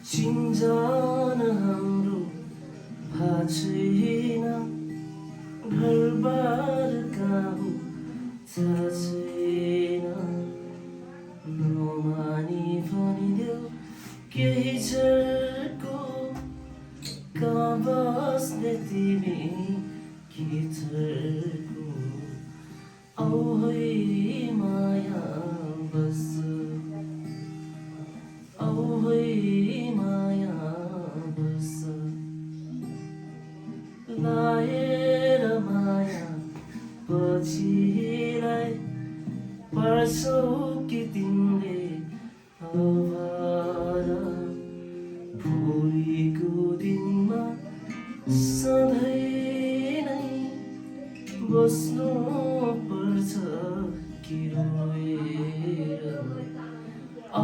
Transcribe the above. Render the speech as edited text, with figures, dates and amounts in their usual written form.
चिन्जान हाम्रो भाछैन घरबार गाउँ थाहा छैन नमानी भनिदेऊ केही छर्को कहाँ बस्ने तिमी के थर्को औ है माया बस औ है माया बस लाएर माया पछिलाई पार्छौ कि तिमीले अभार भोलिको दिनमा सधैँ नै बस्नु पर्छ कि रोएर औ